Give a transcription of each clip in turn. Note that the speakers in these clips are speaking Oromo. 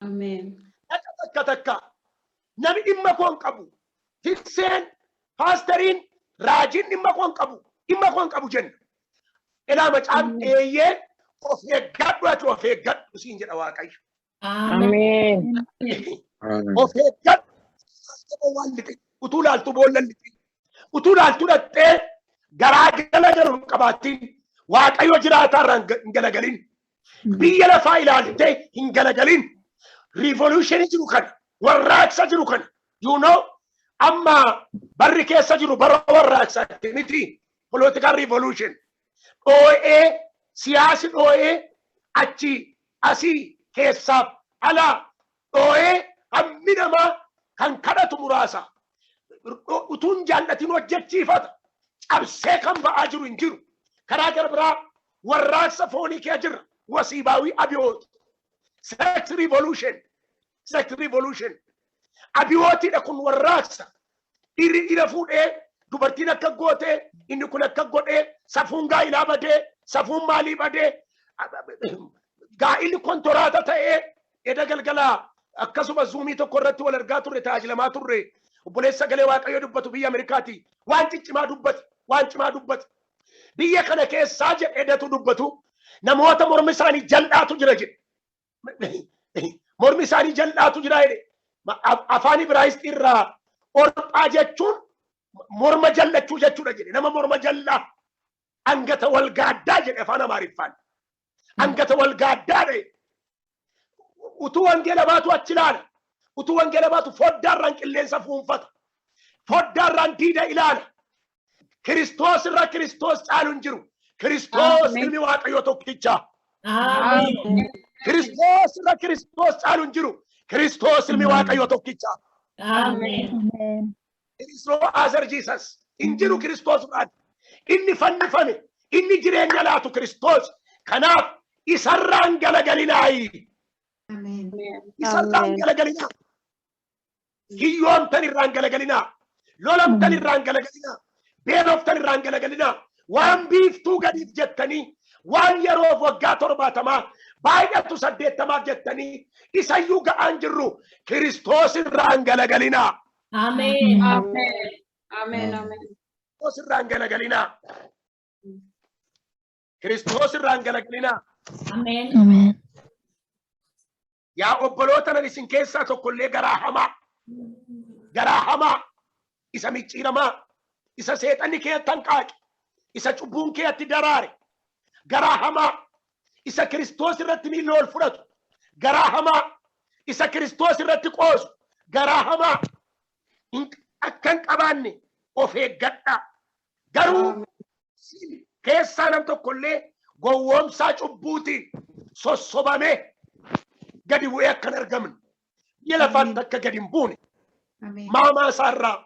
Ameen. Takka takka takka namni dhimma koo hin qabu. Tikseen, paasteriin, raajiin dhimma koo hin qabu. Dhimma koo hin qabu jenna. Ilaa macaan eeyyee of eeggadhu, ati of eeggadhu siin jedha Waaqayyo. Ameen. Of eeggadhu. Waan lixin. Utuu laaltu boolla lixin. Utuu laaltu dhattee garaa galagalu hin qabaatin. Waaqayyo jiraataa irraa hin galagalin. Biyya lafaa ilaaltee hin galagalin. Revolution jiru kana, warraaqsa jiru kana. Amma barri keessa jiru bara warraaqsaatti miti. Political revolution. Dhoo'ee siyaasi dhoo'ee achi asii keessaaf alaa dhoo'ee hammi namaa kan kadhatu muraasa. Utuun jaallatin hojjechiifata. Cabsee kan ba'aa jiru hin jiru. Karaa gara biraa warraaqsa foonii kee jirra. ወሲባዊ አብዮት, sex revolution, sex revolution. Abiyootiidha kun, warraaqsa. Dhiirri dhiira fuudhee, dubartiin akka gootee, inni kun akka godhee, safuun gaa'ilaa badee, safuun maalii badee, gaa'illi kontoraata ta'ee. Eda galgalaa akkasuma Zoomii tokko irratti wal argaa turre, tajaajilamaa turre. Obboleessa sagalee Waaqayyoo dubbatu biyya Ameerikaati. Waan ciccimaa dubbate, waan cimaa dubbate. Biyya kana keessaa jedhe, edatu dubbatu, namoota mormi isaanii jal'aatu jira jedhe. Mormi isaanii jal'aatu jira jedhe. Afaan Ibraayisxii irraa orphaa jechuun morma jallachuu jechuudha jedhe. Nama morma jallaa, አንገተ ወልጋዳ jedhe afaan Amaariffaan. አንገተ ወልጋዳ jedhe. Utuu wangeela baatu achi ilaala. Utuu wangeela baatu foddaarraan qilleensa fuunfata. Foddaarraan diida ilaala. Kiristoos irra Kiristoos caalu hin jiru. Kiristoos ilmi Waaqayyoo tokkicha. Ameen. Kiristoos irra Kiristoos caalu hin jiru. Kiristoos ilmi Waaqayyoo tokkicha. Ameen. There is no other Jesus. Hin jiru Kiristoos biraan. Inni fannifame, inni jireenya laatu Kiristoos. Kanaaf isarraan galagalinaayi. Isarraan galagalinaa. Hiyyoomtan irraan galagalinaa. Lolamtan irraan galagalinaa. Beeloftan irraan galagalinaa. Waan biiftuu gadiif jettanii, waan yeroof waggaa 70, baay'atu 80f jettanii, isayyuu ga'aan jirru, Kiristoos irraan galagalinaa. Ameen. Ameen. Ameen. Ameen. Kiristoos irraan galagalinaa. Kiristoos irraan galagalinaa. Ameen. Ameen. Yaa obboloota nan, isin keessaa tokkollee garaa hamaa, garaa hamaa, isa micciiramaa, isa seexanni keetti hanqaaqe, isa cubbuun keetti daraare, garaa hamaa, isa Kiristoos irratti miilla ol fudhatu, garaa hamaa, isa Kiristoos irratti qoosu, garaa hamaa akka hin qabaanne of eeggadhaa. Garuu isin keessaa nam tokkollee gowwoomsaa cubbuutiin sossobamee gadi bu'ee akka hin argamne, biyya lafaatti akka gadi hin buune, maamaa isaarraa,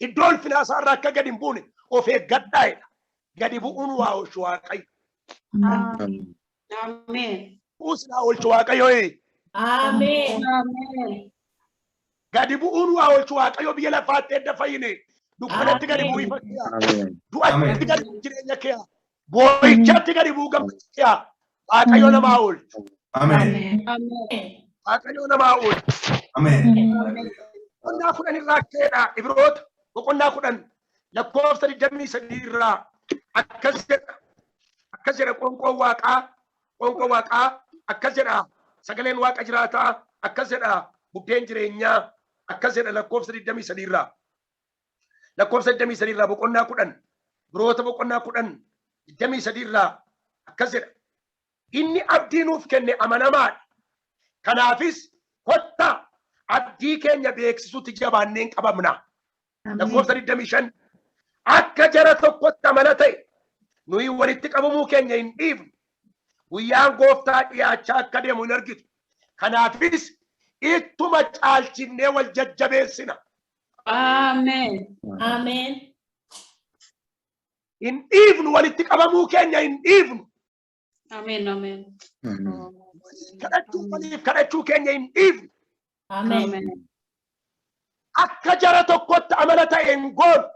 iddoo ulfinaa isaarraa akka gadi hin buune of eeggadhaa jedha. Gadi bu'uun waa oolchu Waaqayyo. Ameen. Bu'uus naa oolchu Waaqayyo. Ameen. Ameen. Gadi bu'uun waa oolchu Waaqayyo. Biyya lafaatti edda fayyine, dukkanatti gadi bu'uu ifa kee, du'atti gadi bu'uu jireenya kee, boo'ichatti gadi bu'uu gammachuu kee, Waaqayyo namaa oolchu. Ameen. Ameen. Waaqayyo namaa oolchu. Ameen. Boqonnaa 10 irraa keedha. Ibroota boqonnaa 10 lakkoofsa 23 irraa akkas jedha. Akkas jedha qoonqoon Waaqaa, qoonqoo Waaqaa akkas jedha. Sagaleen Waaqa jiraataa akkas jedha. Buddeen jireenyaa akkas jedha lakkoofsa 23 irraa. Lakkoofsa 23 irraa, boqonnaa 10, Ibroota boqonnaa 10 23 irraa akkas jedha. Inni abdii nuuf kenne amanamaadha. Kanaafis kottaa abdii keenya beeksisuutti jabaanneen qabamna. Lakkoofsa 25, akka jara tokkotti amala ta'e nuyi walitti qabamuu keenya hin dhiifnu. Guyyaan Gooftaa dhiyaachaa akka deemu hin argitu. Kanaafis ittuma caalchinnee wal jajjabeessina. Ameen. Ameen. Hin dhiifnu, walitti qabamuu keenya hin dhiifnu. Ameen. Ameen. Kadhachuu, waliif kadhachuu keenya hin dhiifnu. Ameen. Ameen. Akka jara tokkotti amala ta'e hin goonu.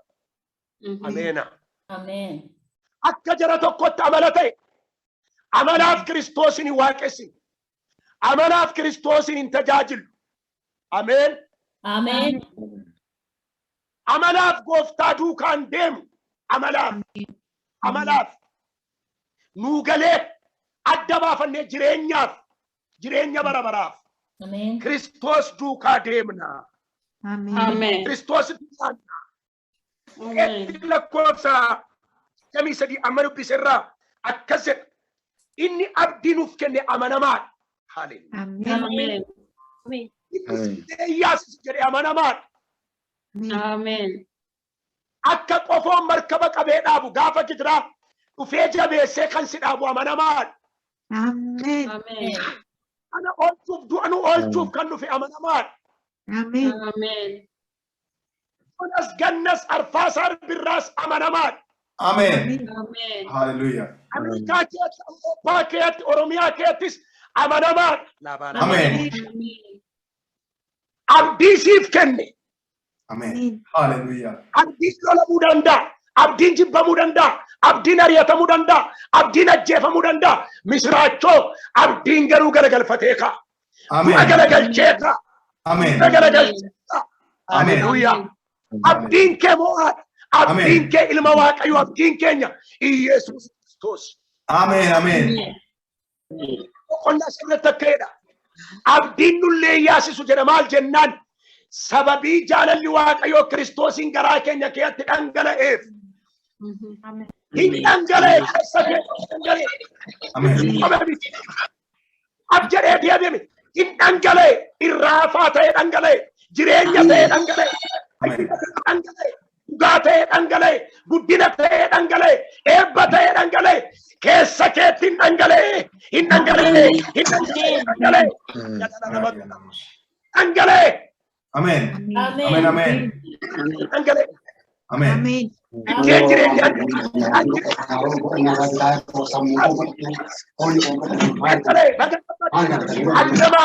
Ameena. Ameen. Akka jara tokkotti amala ta'e, amalaaf Kiristoosin hin waaqessin. Amalaaf Kiristoosiin hin tajaajilu. Ameen. Ameen. Amalaaf gooftaa duukaan deemu. Amalaaf. Amalaaf. Nuu galee adda baafannee jireenyaaf, jireenya bara baraaf Ameen. Kiristoos duukaa deemna. Ameen. Kiristoos jiraanna. Ameen. Itti lakkoofsa 23 amma dubbiserraa akkas jedha. Inni abdii nuuf kenne amanamaadha. Haleluuyaa. Ameen. Inni Iyyaas jedhe amanamaadha. Ameen. Akka qofoon markaba qabee dhaabu gaafa gidiraa dhufee jabeessee kan si dhaabu amanamaadha. Ameen. Ameen. Ana oolchuuf, du'a nu oolchuuf kan dhufe amanamaadha. Ameen. Ameen. Onas gannas arfaasaa birraas amanamaadha. Ameen. Ameen. Hallelujah. Ameerikaa keessatti, Awurooppaa keessatti, Oromiyaa keessattis amanamaadha. Ameen. Ameen. Abdii siif kenne. Ameen. Hallelujah. Abdiin lolamuu danda'a. Abdiin jibbamuu danda'a. Abdiin ari'atamuu danda'a. Abdiin ajjeefamuu danda'a. Misiraachoo, abdiin garuu garagalfatee ka'a. Du'a Ameen. garagalchee ka'a. Ameen. Du'a garagalchee ka'a. Ameen. Haleluuyaa. Abdiin kee mo'aadha. Abdiin Ameen. kee ilma Waaqayyoo. Abdiin keenya Iyesuus Kiristoos. Ameen. Ameen. Boqonnaa sirriitti akka jedha. Abdiin nullee yaasisu jedha. Maal jennaan, sababii jaalalli Waaqayyoo Kiristoosiin garaa keenya keessatti dhangala'eef. Hin dhangala'e, keessa keessa dhangala'e. Ameen. Ab jedhee deebi'ame hin dhangala'e, irraafaa ta'e dhangala'e, jireenya ta'e dhangala'e, Ameen. dhangala'e, dhugaa ta'e dhangala'e, guddina ta'e dhangala'e, eebba ta'e dhangala'e, keessa keetti hin dhangala'e, hin dhangala'e, hin dhangala'e, dhangala'e, dhangala'e, Ameen. Ameen. Ameen. Ameen. dhangala'e. Ameen. Ameen. Biddeen jireenyaa dhangala'e. Adama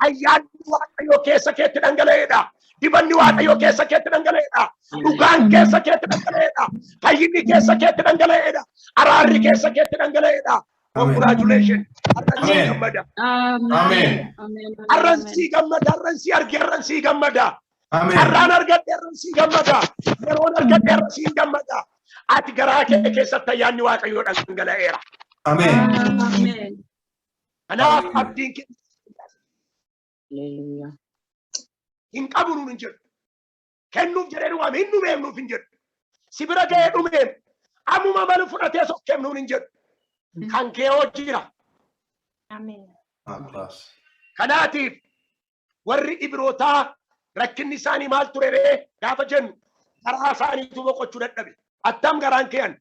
ayyaanni Waaqayyoo keessa keetti dhangala'eedha. Dibanni Waaqayyoo keessa keetti dhangala'eedha. Dhugaan keessa keetti dhangala'eedha. Fayyinni keessa keetti dhangala'eedha. Araarri keessa keetti dhangala'eedha. Congratulations. Har'an sii Ameen. gammada. Ameen. Ameen. Har'an sii gammada. Har'an sii arge. Har'an sii gammada. Ameen. Carraan argadhe, har'an sii gammada. Yeroon argadhe, har'an sii gammada. Ati garaa kee keessatti ayyaanni Waaqayyoo dhangala'eera. Ameen. Ameen. Kanaaf abdiin kee hin qabu nuun hin jedhu. Kennuuf jedhee nu waame, hin dhumeef nuuf hin jedhu. Si bira ga'ee dhumeef ammuma malu fudhatee sokkeef nuun hin jedhu. Kan kee hojii. Aklas. Kanaatiif warri Ibrootaa rakkinni isaanii maal ture ree gaafa jennu, garaa isaaniitu boqochuu dadhabe. Attam garaan kee'an?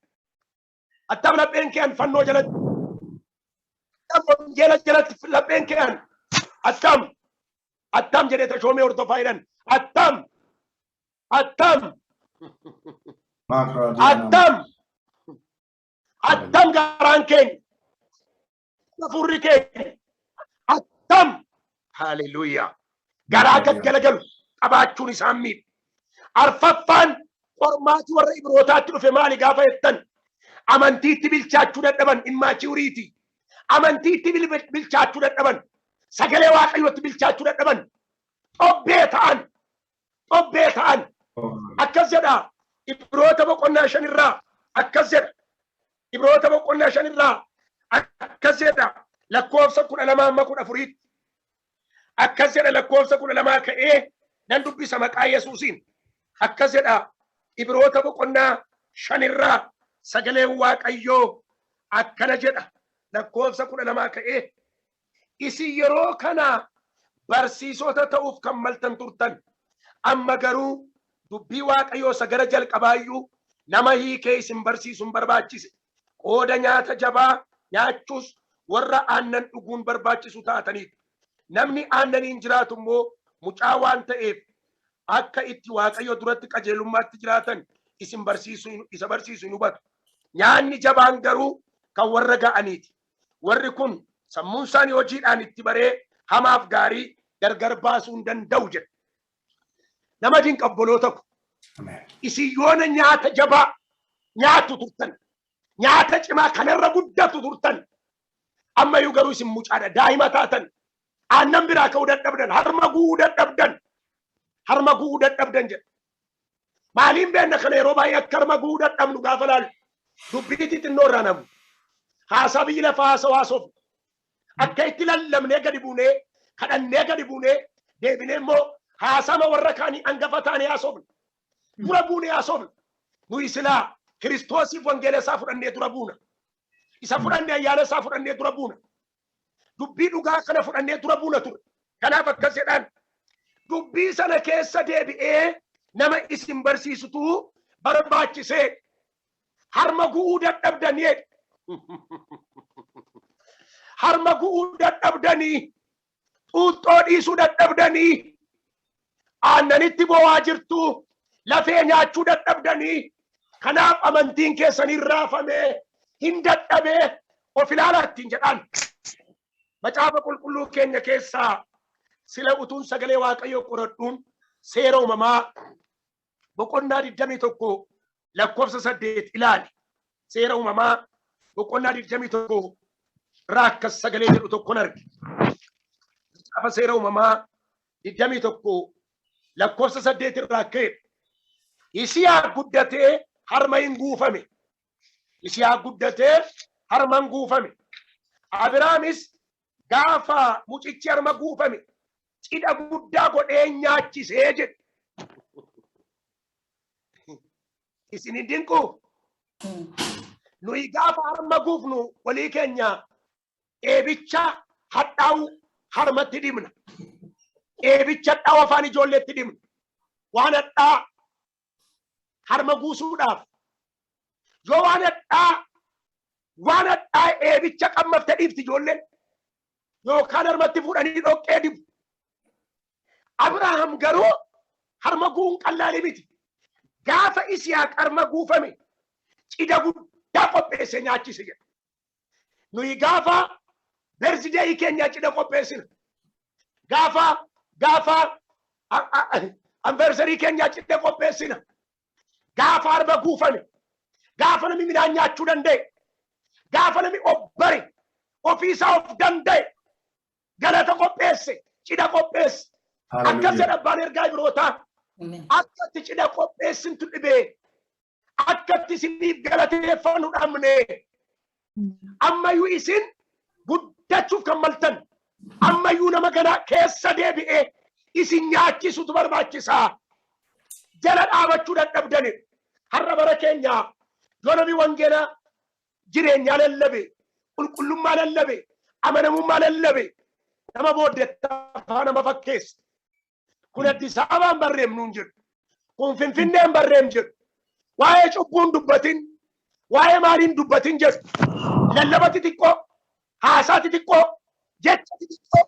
Attam lapheen kee'an fannoo jalatti? Attam wangeela jalatti lapheen kee'an? Attam attam jedhee Tashoomee Hordofaa jedhan. Attam attam attam attam garaan keenya, hafuurri keenya attam? Haleluuyaa. Garaa gaggalagalu qabaachuun isaan miidha. Arfaffaan qormaati warra Ibrootaatti dhufe maali gaafa jettan, amantiitti bilchaachuu dadhaban, immaturity. Amantiitti bilchaachuu dadhaban, sagalee Waaqayyootti bilchaachuu dadhaban, xobbee ta'an, xobbee ta'an. Akkas jedha Ibroota boqonnaa 5 irraa, akkas jedha Ibroota boqonnaa 5 irraa, akkas jedha lakkoofsa 12 amma 14tti. Akkas jedha, lakkoofsa 12 ka'ee nan dubbisa maqaa Yesuusiin. Akkas jedha Ibroota boqonnaa 5 irraa, sagaleen Waaqayyoo akkana jedha lakkoofsa 12 ka'ee: "Isin yeroo kana barsiisota ta'uuf kan maltan turtan, amma garuu dubbii Waaqayyoo isa gara jalqabaayyuu nama hiikee isin barsiisuun barbaachise. Qooda nyaata jabaa nyaachuus warra aannan dhuguun barbaachisu taataniif. Namni aannaniin jiraatu immoo mucaa waan ta'eef, akka itti Waaqayyo duratti qajeelummaatti jiraatan isin barsiisu isa barsiisu hin hubatu. Nyaanni jabaan garuu kan warra ga'aniiti. Warri kun sammuun isaanii hojiidhaan itti baree hamaaf gaarii gargar baasuu hin danda'u," jedha. Nama dinqa, obboloota ko. Isin yoona nyaata jabaa nyaatu turtan. Nyaata cimaa kanarra guddatu turtan. Ammayyuu garuu isin mucaadha, daa'ima taatan. Aannan biraa ka'uu dadhabdan, harma gu'uu dadhabdan, harma gu'uu dadhabdan jedha. Maaliin beenna kana yeroo baay'ee akka harma gu'uu dadhabnu gaafa laalu dubbii xixinnoo irraa namu. Haasaa biyyi lafaa haasawaa haasofnu. Akka itti lallabnee gadi buunee kadhannee gadi buunee deebinee immoo haasama warra kaanii hangafa taanee haasofna. Dura buunee haasofna. Nuyi silaa Kiristoosiif wangeela isaa fudhannee dura buuna. Isa fudhannee ayyaana isaa fudhannee dura buuna. Dubbii dhugaa kana fudhannee dura buuna ture. Kanaaf akkas jedhaan dubbii sana keessa deebi'ee nama isin barsiisutu barbaachisee harma gu'uu dadhabdanii harma gu'uu dadhabdanii xuuxxoo dhiisuu dadhabdanii aannanitti bo'aa jirtu lafee nyaachuu dadhabdanii kanaaf amantiin keessan hin raafamee hin dadhabee of ilaalaa ittiin jedhaan. Macaafa qulqulluu keenya keessaa sila utuun sagalee Waaqayyoo qoradhuun seera uumamaa boqonnaa 21 lakkoofsa 8 ilaali. Seera uumamaa boqonnaa 21 irraa akkas sagalee jedhu tokkon arge. Macaafa seera uumamaa 21 lakkoofsa 8 irraa akka jedhu. Yisihaaq guddatee harma hin guufame. Yisihaaq guddatee harma hin guufame. Abiraamis gaafa mucichi harma guufame cidha guddaa godhee nyaachisee jedhe. Isin hin dinquu? Nuyi gaafa harma guufnu walii keenya eebicha hadhaa'u harmatti dibna. Eebicha hadhaa'u afaan ijoolleetti dibna. Waan hadhaa harma guusuudhaaf yoo waan hadhaa eebicha qammafte dhiifti ijoolleen yookaan harmatti fuudhanii dhoqqee dibu. Abrahaam garuu harma guuun qallaalii miti. Gaafa Isihaaq harma guufame cidha guddaa qopheesse nyaachise jedha. Nuyi gaafa birthday keenya cidha qopheessina. Gaafa anniversary keenya cidha qopheessina. Gaafa harma guufame, gaafa namni midhaan nyaachuu danda'e, gaafa namni of bare, ofiisaa of danda'e, galata qopheesse, cidha qopheesse. Akkas jedha abbaan ergaa Ibrootaa. Akkatti cidha qopheessintu dhibee, akkatti isiniif galateeffannu dhabne. Ammayyuu isin guddachuuf kan maltan, ammayyuu nama ganaa keessa deebi'ee isin nyaachisutu barbaachisaa. Jala dhaabachuu dadhabdani. Har'a bara keenya yoo namni wangeela jireenyaa lallabe, qulqullummaa lallabe, amanamummaa lallabe, nama booddeetta afaan nama fakkeessa. Kun Addis Ababaan barreem nuun jedhu. Kun Finfinneen barreem jedhu. Waa'ee cubbuun dubbatin, waa'ee maaliin dubbatin jedhu. Lallaba xixiqqoo, haasaa xixiqqoo, jecha xixiqqoo,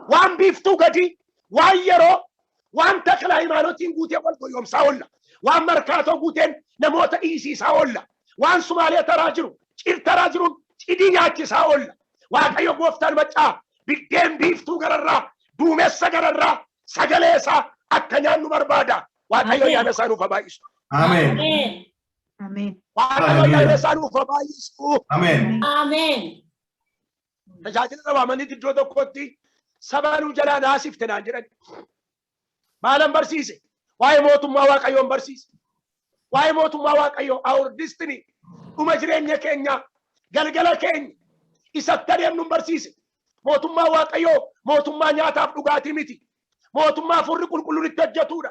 waan biiftuu gadi, waan yeroo, waan takla hayimaanotiin guutee wal goyoomsaa oolla. Waan markaatoo guuteen namoota dhiisiisaa oolla. Waan Sumaalee taraa jiru, cir taraa jiruun cidii nyaachisaa oolla. Waaqayyo gooftaan maccaa biddeen biiftuu gararraa, duumessa gararraa, sagalee isaa akka nyaannu barbaada. Waaqayyo ayyaana isaa nuuf haa baay'isu. Ameen. Ameen. Ameen. Waaqayyo ayyaana isaa nuuf haa baay'isu. Ameen. Ameen. Tajaajila waamanii iddoo tokkotti saba nu jalaa naasifte naan jedhan. Maalan barsiise? Waa'ee mootummaa Waaqayyoon barsiise. Waa'ee mootummaa Waaqayyoo our destiny dhuma jireenya keenya galgala keenya isatti adeemnu barsiise. Mootummaa Waaqayyoo mootummaa nyaataaf dhugaatii miti. Mootummaa hafuurri qulqulluun itti hojjetudha.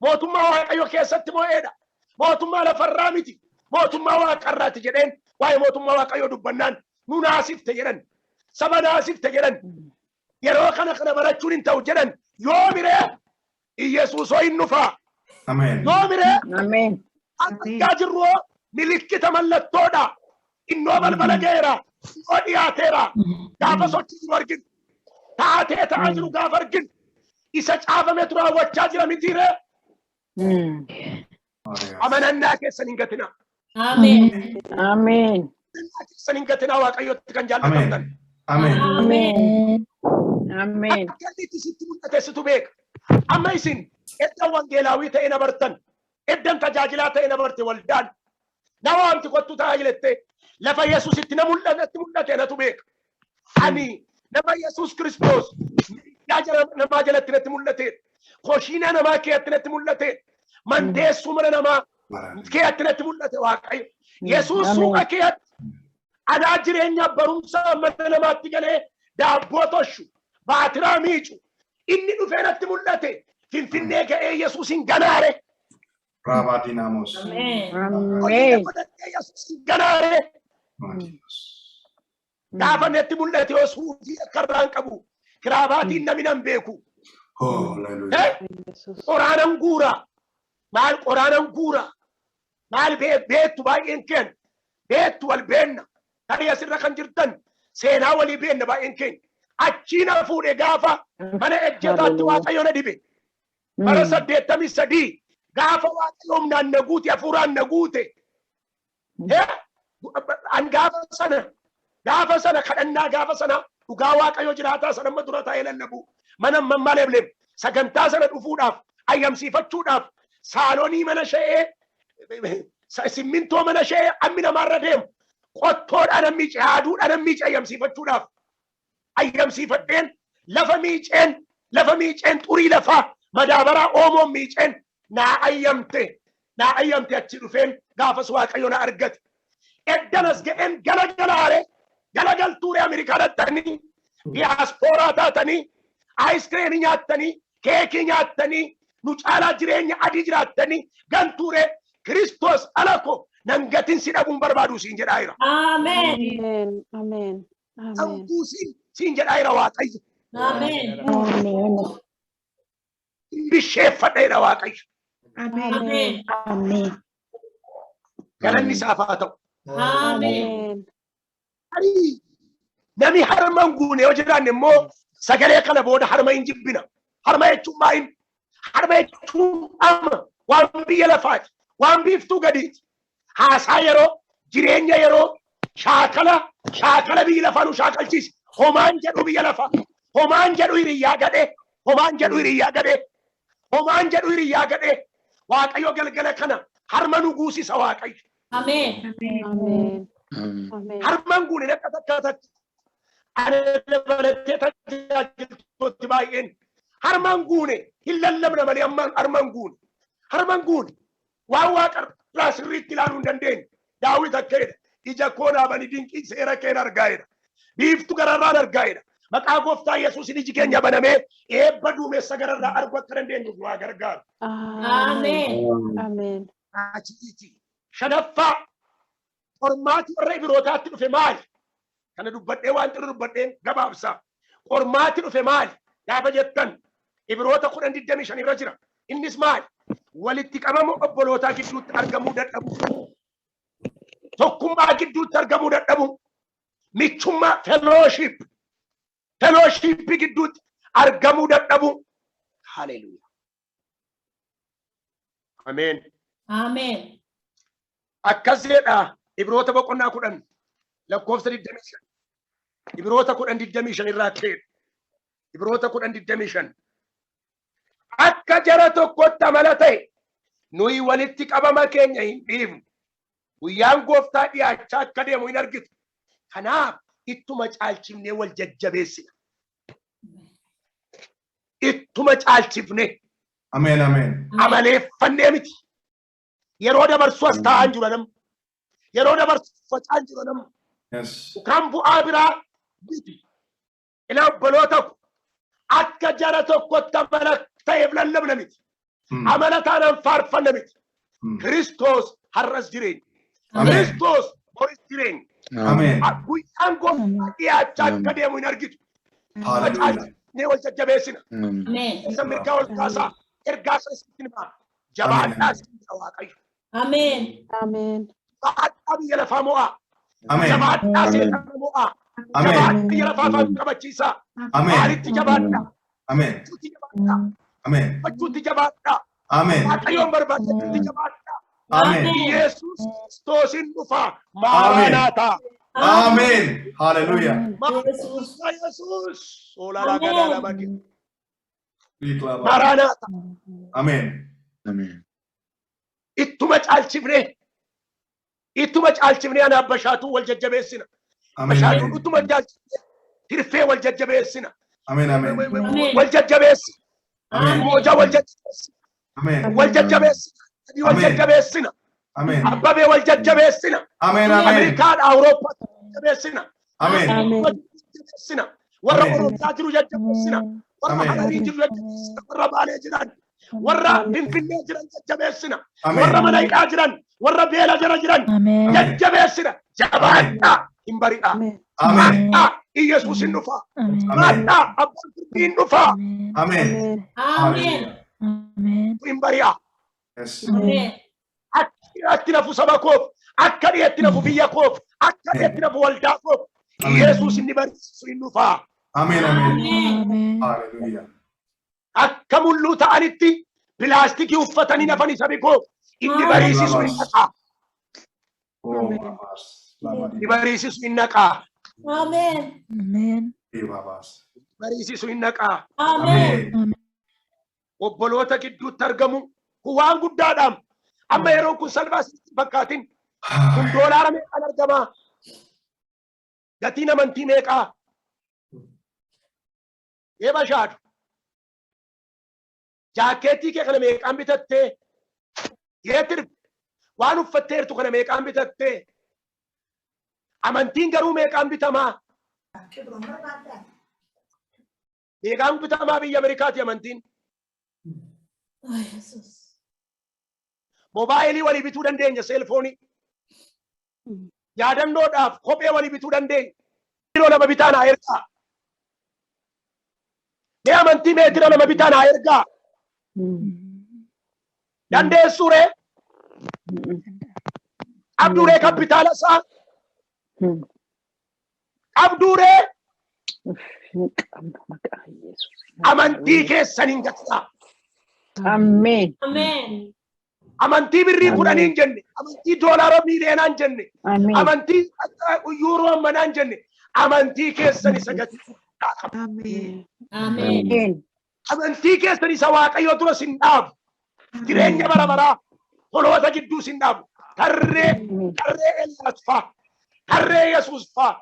Mootummaa Waaqayyoo keessatti mo'eedha. Mootummaa lafarraa miti. Mootummaa waaqarraati jedheen waa'ee mootummaa Waaqayyoo dubbannaan nu naasifte jedhan. Saba naasifte jedhan. Yeroo kana kana barachuun hin ta'u jedhan. Yoo miree Iyesuusoo hin dhufaa. Ameen. Yoo miree Ameen. argaa jirru milikkita mallattoodha. Innoo balbala ga'eera. Innoo dhiyaateera. Gaafa sochii jiru arginu. Taatee ta'aa jiru gaafa arginu. Isa caafametu raawwachaa jira mitiiree. Amanannaa keessan hin gatinaa. Ameen. Ameen. Amanannaa keessan hin gatinaa Waaqayyotti kan jaallatamtan. Ameen. Ameen. Ameen. Akka inni itti sitti mul'ate situ beeka. Amma isin eddan wangeelaawii ta'e na bartan, eddan tajaajilaa ta'e na barte waldaan. Nama wanti kottu tajaajilette lafa Yesuus itti na mul'ate natti mul'ate natu beeka. Ani nama Yesuus Kiristoos Girgiddaa jala namaa jalatti natti mul'ate. Koshiina namaa keetti natti mul'ate. Mandeessuu mana namaa keetti natti mul'ate Waaqayyo. Yesuus suuqa keetti anaa jireenya barumsa mana namaatti galee daabboo toshu baatiraa miicu inni dhufee natti mul'ate. Finfinnee ga'ee Yesuus hin ganaare. Raabaa Dinaamos. Ameen. Hojii Ameen. godhatee Yesuus hin ganaare. Gaafa natti mul'ate yoo suufii akka irraa hin qabu. Kiraabaatiin namni nan beeku. Hallelujah. Qoraanan guura. Maal qoraanan guura. Maal beektu baay'een keenya. Beektu wal beenna. Tarii asirra kan jirtan seenaa walii beenna baay'een keenya. Achii na fuudhe gaafa mana ejjetaatti Waaqayyo na dibe. Bara 83 gaafa Waaqayyo humnaan na guute, hafuuraan na guute. An gaafa sana kadhannaa gaafa sana dhugaa Waaqayyo jiraataa sana amma dura taa'ee lallabu. Mana malee sagantaa sana dhufuudhaaf, ayyamsiifachuudhaaf, saalonii mana sha'ee, simmintoo mana sha'ee ammi namaarra deemu qottoodhaan miice, haaduudhaan miice, ayyamsiifachuudhaaf ayyamsiifadheen lafa miiceen xurii lafaa madaabaraa oomoon miiceen naa ayyamte, naa ayyamte. Achi dhufeen gaafas Waaqayyo na argate. Eddanas ga'een galagalaare galagaltuure Ameerikaa dhattanii diyaaspooraa taatanii aayiskiriimii nyaattanii keekii nyaattanii nu caalaa jireenya adii jiraattanii gantuure. Kiristoos ala ko nan gatin si dhabuun barbaadu siin jedhaa jira. Ameen. Ameen. Ameen. Ameen. Dhabuu siin jedhaa jira Waaqayyo. Ameen. Ameen. Bisheeffadha jedha Waaqayyo. Ameen. Ameen. Ameen. Galanni isaaf haa ta'u. Ameen. Ameen. Tarii nami harma hin guune yoo jiraanne immoo sagalee kana booda harma hin jibbina. Harma jechuun maal? Harma jechuun amma waan biyya lafaati. Waan biiftuu gadiiti. Haasaa yeroo, jireenya yeroo, shaakala biyya lafaa nu shaakalchiisa. Homaan jedhu biyya lafaa. Homaan jedhu hiriyyaa gadhee. Homaan jedhu hiriyyaa gadhee. Homaan jedhu hiriyyaa gadhee. Waaqayyo galgala kana harma nu guusisa Waaqayyo. Ameen. Ameen. Ameen. Harma hin guune akka takka takka. Ana dabalatee tajaajiltooti baay'een harma hin guune, hin lallabna malee amma harma hin guune. Harma hin guune. Waan Waaqa irraa sirriitti ilaaluu hin dandeenye. Daawit akka jedha. Ija koo dhaabanii dinqii seera keen argaa jedha. Biiftuu gararraan argaa jedha. Maqaa Gooftaa Yesuusin iji keenya banamee eebba duumessa gararraa arguu akka dandeenyuuf waa gargaaru. Ameen. Ameen. Achiiti. Shanaffaa, qormaati warra Ibrootaatti dhufe maali? Kana dubbadhee waan xirri dubbadheen gabaabsa. Qormaati dhufe maali? Gaafa jettan Ibroota 10:25 irra jira. Innis maali? Walitti qabama obbolootaa gidduutti argamuu dadhabu. Tokkummaa gidduutti argamuu dadhabu. Michummaa, fellowship. Fellowship gidduutti argamuu dadhabu. Haleluuyaa. Ameen. Ameen. Akkas jedha Ibroota boqonnaa 10 lakkoofsa 25. Ibroota 10:25 irraa ka'e. Ibroota 10:25. Akka jara tokkotti amala ta'e nuyi walitti qabama keenya hin dhiifnu. Guyyaan Gooftaa dhiyaachaa akka deemu hin argitu. Kanaaf ittuma caalchifnee wal jajjabeessina. Ittuma caalchifnee. Ameen, ameen. Amaleeffannee miti. Yeroo dabarsu as taa'an jiru namni. Yeroo dabarsu facaan jiru namni. Kan bu'aa biraa miti. Ilaa obboloota ko, akka jara tokkotti amala ta'eef lallabna miti. Amala taanaan faarfanna miti. Kiristoos har'as jireenya. Ameen. Kiristoos boris jireenya. Ameen. Guyyaan Gooftaa dhiyaachaa akka deemu hin argitu. Hallelujah. Ni wal jajjabeessina. Ameen. Isa mirgaa ol kaasaa. Ergaa sana sitti himaa. Jabaadhaa siin jedha Waaqayyo. Ameen. Ameen. Jabaadhaa biyya lafaa mo'aa. Ameen. Jabaadhaa seexana mo'aa. Ameen. Jabaadhaa biyya lafaa afaan qabachiisaa. Ameen. Maalitti jabaadhaa? Ameen. Gochuutti jabaadhaa. Ameen. Gochuutti jabaadhaa. Ameen. Waaqayyoon barbaachachuutti jabaadhaa. Ameen. Yesuus Kiristoosin dhufaa. Maaraanaataa. Ameen. Hallelujah. Yesuus. Yesuus. Oolaalaa gadaadhaa bakki. Maranatha. Maranatha. Ameen. Ameen. Ittuma caalchifnee. Ittuma caalchifnee anaaf Bashaatuu wal jajjabeessina. Ameen. Bashaatuun ittuma caalchifnee tirfee wal jajjabeessina. Ameen. Ameen. Ameen. Wal jajjabeessi. Ameen. Moojaa wal jajjabeessi. Ameen. Wal jajjabeessi. Wal Ameen. jajjabeessina. Ameen. Abbabee wal jajjabeessina. Ameen. Ameen. Ameerikaadha Awurooppaa jajjabeessina. Ameen. Ameen. Wal jajjabeessina. Warra Ameen. Oromiyaa jiru jajjabeessina. Warra Ameen. Hararii jiru jajjabeessina. Warra Baalee jiran. Warra Finfinnee jiran jajjabeessina. Ameen. Warra mana hidhaa jiran. Warra beela jara jiran Ameen. jajjabeessina. Jabaadhaa hin bari'aa. Ameen. Ameen. Maadhaa Iyyasuus hin dhufaa. Ameen. Maadhaa abbaan firdii hin dhufaa. Ameen. Ameen. Ameen. Hin bari'aa. Yes. Ameen. Akka dhiyaatti nafu saba koof, akka dhiyaatti nafu biyya koof, akka dhiyaatti nafu waldaa koof. Ameen. Yesuus inni barsiisu hin dhufaa. Ameen. Ameen. Ameen. Hallelujah. Akka mulluu ta'anitti pilaastikii uffatanii nafani sabi koo inni bariisisu hin naqaa. Oh, babas. Inni bariisisu hin naqaa. Ameen. Babas. Bariisisu hin naqaa. Ameen. Ameen. Obboloota gidduutti argamu kun waan guddaadhaam. Amma yeroon kun salphaa sitti hin fakkaatin. Kun doolaara meeqaan argamaa? Gatiin amantii meeqaa? Eeba shaadu. Jaakkeettii kee kana meeqaan bitattee? Yeetir waan uffatteertu kana meeqaan bitattee? Amantiin garuu meeqaan bitamaa? Meeqaan bitamaa biyya Ameerikaati amantiin? Ay, Yesuus. Moobaayilii walii bituu dandeenya, cellphone. Yaadannoodhaaf kophee walii bituu dandeenya. Kiiloo 2 bitaa naa ergaa. Mee amantii meetira 2 bitaa naa ergaa. Dandeessuu ree? Qabduu ree kapitaala isaa? Qabduu ree? Qabnu maqaa Yesuus. Amantii keessan hin gatinaa. Ameen. Ameen. Amantii birrii 10 hin jenne, amantii doolaara miiliyoonaa hin jenne, Ameen. amantii yuuroo ammanaa hin jenne, amantii keessan isa gatii guddaa qaba. Ameen. Ameen. Ameen. Amantii keessan isa Waaqayyo dura sin dhaabu, jireenya bara baraa toloota gidduu sin dhaabu. Tarree tarree Eeliyaas faa, tarree Yesuus faa,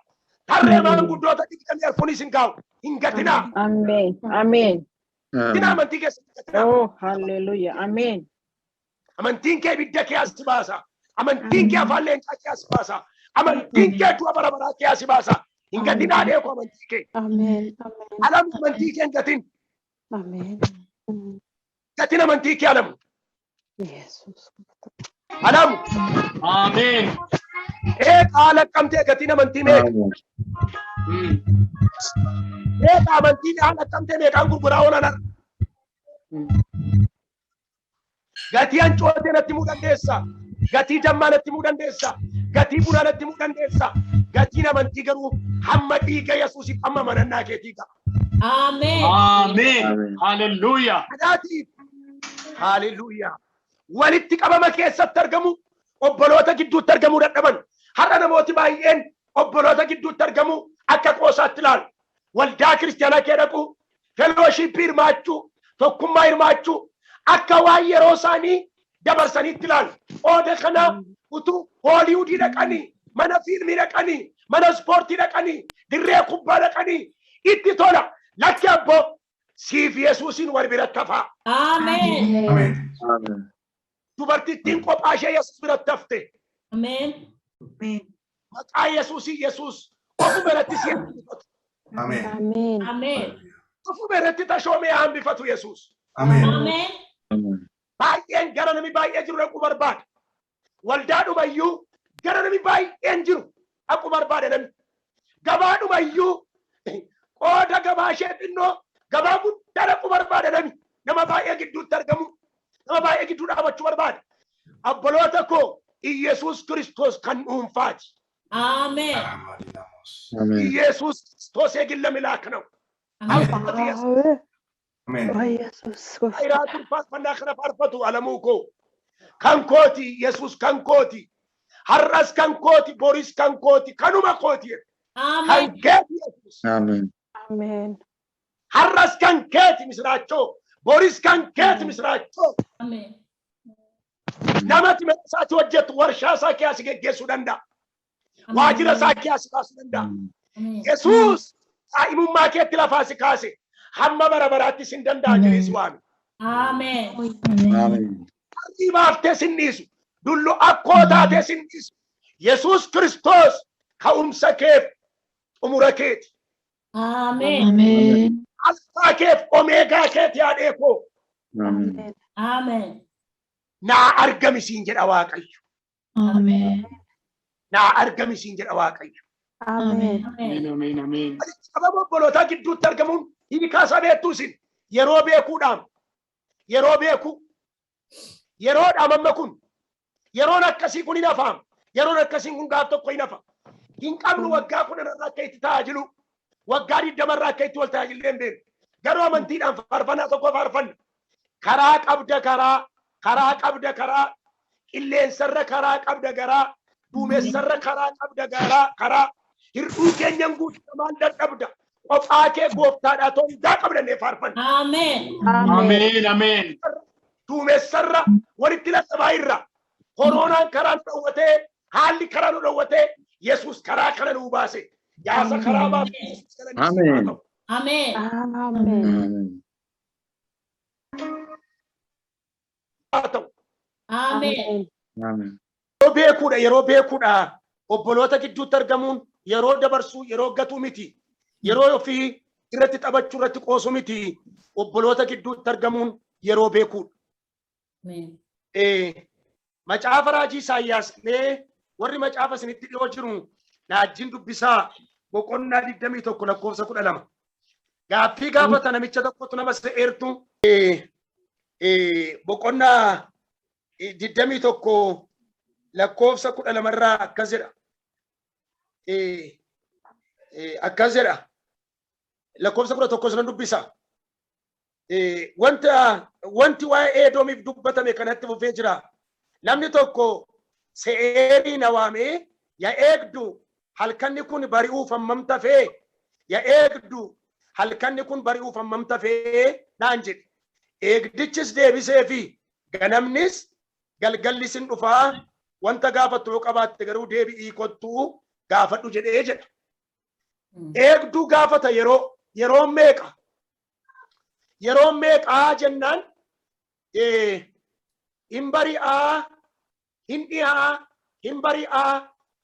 tarree maanguddoota 24 sin kaa'u hin gatinaa. Ameen. Ameen. Gatinaa amantii keessan hin gatinaa. Oh, hallelujah. Ameen. Amantiin kee ibidda kee as baasa. Amantiin kee afaan leencaa kee as baasa. Amantiin kee du'a bara baraa kee as baasa. Hin gatinaa deeku amantii kee. Ameen. Ameen. Alamu amantii kee hin gatin. Ameen. Gatin amantii kee alamu. Yesuus. Alamu. Ameen. Eeqa laqqamtee gatiin amantii meeqa? Meeqa amantiin laqqamtee meeqaan gurguraa oolan har'a? Gatii hancootee natti himuu dandeessa. Gatii dammaa natti himuu dandeessa. Gatii bunaa natti himuu dandeessa. Gatiin amantii garuu hamma dhiiga Yesuusiif hamma amanannaa keetii ga'a. Ameen. Ameen. Hallelujah. Kanaatiif haaleluyyaa. Walitti qabama keessatti argamu obboloota gidduutti argamuu dadhaban. Har'a namooti baay'een obboloota gidduutti argamu akka qoosaatti ilaalu. Waldaa kiristaanaa kee dhaquu, fellowship hirmaachuu, tokkummaa hirmaachuu akka waan yeroo isaanii dabarsaniitti ilaalu. Ooda kana utuu Hooliwudii dhaqanii, mana fiilmii dhaqanii, mana ispoortii dhaqanii, dirree kubbaa dhaqanii itti tola. Lakki abboo siif Yesuusiin wal biratti hafaa. Ameen. Ameen. Dubartittiin kophaa ishee Yesuus biratti hafte. Ameen. Ameen. Maqaa Yesuusii Yesuus ofuma irratti si hambifatu. Ameen. Ameen. Ameen. Ofuma irratti tashoomee hambifatu Yesuus. Ameen. Ameen. Baay'een gara namni baay'ee jiru dhaquu barbaada. Waldaadhumayyuu gara namni baay'een jiru dhaquu barbaada namni. Gabaadhumayyuu qooda gabaa ishee xinnoo gabaa guddaa dhaquu barbaada namni. Nama baay'ee gidduutti argamu, nama baay'ee gidduu dhaabachuu barbaada. Obboloota koo Iyesuus Kiristoos kan dhuunfaati. Ameen. ኢየሱስ ክርስቶስ የግል አምላክ ነው። Ameen. Ameen. Ameen. Yesuus gooftaa. Hayraatu faarfannaa kana faarfatu alamuu koo kan kooti Yesuus kan kooti har'as kan kooti boris kan kooti kanuma kooti kan Ameen. keeti Yesuus Ameen. har'as kan keeti misiraachoo boris kan keeti misiraachoo Ameen. Namati mana isaatti hojjetu warshaa isaa keessa geggeessuu danda'a. Waajjira isaa keessa baasuu danda'a. Ameen. Yesuus Daa'imummaa keetti lafaa si kaase hamma bara baraatti sin danda'a jedhee si waame. Ameen. Ameen. Harrii baaftee sin dhiisu. Dullu akkoo taatee sin dhiisu. Yesuus Kiristoos ka'umsa keef xumura keeti. Ameen. Ameen. Alfaa keef omeegaa keeti haadhee koo. Ameen. Ameen. Naa argami siin jedha Waaqayyo. Ameen. Naa argami siin jedha Waaqayyo. Ameen. Ameen. Ameen. Ameen. Sababa obbolootaa gidduutti argamuun hiikaa isaa beektuu isin yeroo beekuudhaan yeroo beekuu yeroodhaan amma kun yeroon akkasii kun hin hafaam yeroon akkasii kun gaaf tokko hin hafa hin qabnu waggaa 10 irraa akka itti tajaajilu waggaa 20 irraa akka itti wal tajaajillee hin beeknu garuu amantiidhaan faarfannaa tokko faarfanna karaa qabda karaa karaa qabda karaa qilleensarra karaa qabda garaa duumessarra karaa qabda garaa karaa hir'uu keenyan guutuu maal dadhabda qophaa kee gooftaadhaa toondaa qabdannee faarfanna. Ameen. Ameen. Ameen. Duumessarra walitti lallabaa irra koronaan karaa nu dhowwatee haalli karaa nu dhowwatee Yesuus karaa kana nuu baase yaasa karaa baase Yesuus kana ni Ameen. Ameen. Ameen. Ameen. haa ta'u. Ameen. Ameen. Yeroo beekuudha yeroo beekuudha obboloota gidduutti argamuun yeroo dabarsuu yeroo gatuu miti yeroo ofii irratti taphachuu irratti qoosuu miti obboloota gidduutti argamuun yeroo beekuudha. Ameen. Macaafa raajii Isaayyaas mee warri macaafa isinitti dhiyoo jiru naajjiin dubbisaa boqonnaa 21 lakkoofsa 12. Gaaffii gaafata namicha tokkotu nama se'eertu boqonnaa 21 lakkoofsa 12 irraa akkas jedha. Akkas jedha. Lakkoofsa 11 sana dubbisa. Wanta wanti waa'ee Edoomiif dubbatame kanatti fufee jira. Namni tokko Se'eerii na waamee, "Yaa eegdu, halkanni kun bari'uuf hammam tafee? Yaa eegdu, halkanni kun bari'uuf hammam tafee?" naan jedhe. Eegdichis deebisee fi, "Ganamnis galgallis hin dhufaa, wanta gaafattu yoo qabaatte garuu deebi'ii kottuu gaafadhu" jedhee jedha. Eegduu gaafata yeroo yeroon meeqa? Yeroon meeqaa jennaan hin bari'aa, hin dhiyaa, hin bari'aa,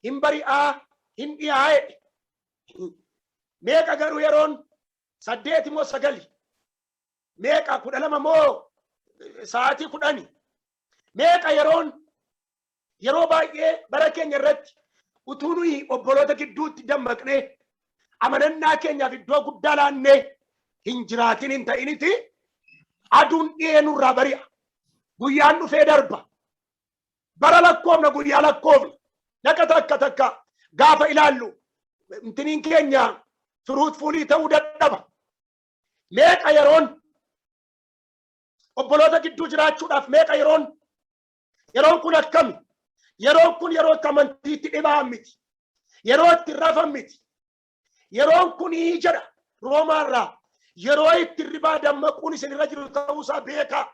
hin bari'aa, hin dhiyaa jedhe. Meeqa garuu yeroon? 8 moo 9? Meeqa? 12 moo sa'aatii 10? Meeqa yeroon? Yeroo baay'ee bara keenya irratti utuu nuyi obboloota gidduutti dammaqnee amanannaa keenyaaf iddoo guddaa laannee hin jiraatin hin ta'initi aduun dhiyee nurraa bari'a. Guyyaan dhufee darba. Bara lakkoofna, guyyaa lakkoofna. Naqa takka takka gaafa ilaallu intiniin keenya fruitful ta'uu dadhaba. Meeqa yeroon obboloota gidduu jiraachuudhaaf? Meeqa yeroon? Yeroon kun akkami? Yeroon kun yeroo itti amantiitti dhibaa'an miti. Yeroo itti rafan miti. Yeroon kun jedha Roomaarraa yeroo itti ribaa dammaquun isin irra jiru ta'uusaa beekaa.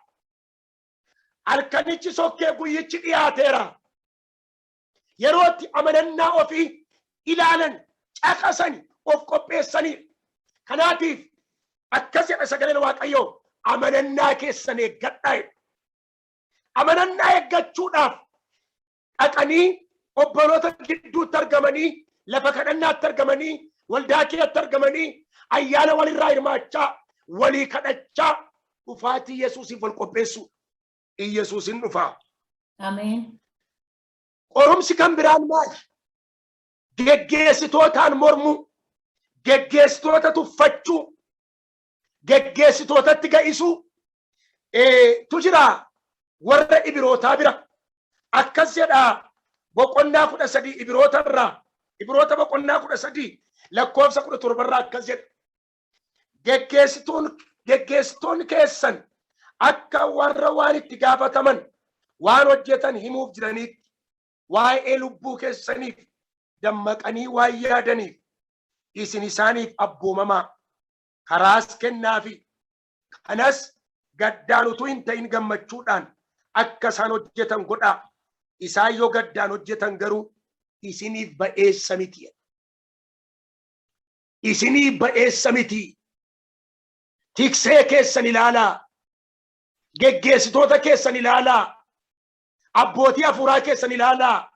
Halkanichi sokkee guyyichi dhiyaateera. Yeroo itti amanannaa ofii ilaalan, caqasan, of qopheessanii. Kanaatiif akkas jedha sagaleen Waaqayyoo, "Amanannaa keessan eeggadhaa" jedha. Amanannaa eeggachuudhaaf dhaqanii obboloota gidduutti argamanii, lafa kadhannaatti argamanii, waldaa keessatti argamanii, ayyaana walirraa hirmaachaa, walii kadhachaa dhufaatii Yesuusiif wal qopheessuu. Yesuusin dhufaa. Ameen. Qorumsi kan biraan maali? Geggeessitootaan mormuu, geggeessitoota tuffachuu, geggeessitootatti ga'isuu tu jira warra Ibirootaa bira. Akkas jedha boqonnaa 13 Ibiroota irraa, Ibiroota boqonnaa 13 lakkoofsa 17 irraa akkas jedha. "Geggeessitoonni keessan akka warra waan itti gaafataman waan hojjetan himuuf jiraniitti waa'ee lubbuu keessaniif dammaqanii waan yaadaniif isin isaaniif abboomamaa, karaas kennaafi. Kanas gaddaan utuu hin ta'in gammachuudhaan akka isaan hojjetan godhaa. Isaan yoo gaddaan hojjetan garuu isiniif ba'eessa miti." Isinii ba'eessa miti. Tiksee keessan ilaalaa. Geggeessitoota keessan ilaalaa. Abbootii hafuuraa keessan ilaalaa.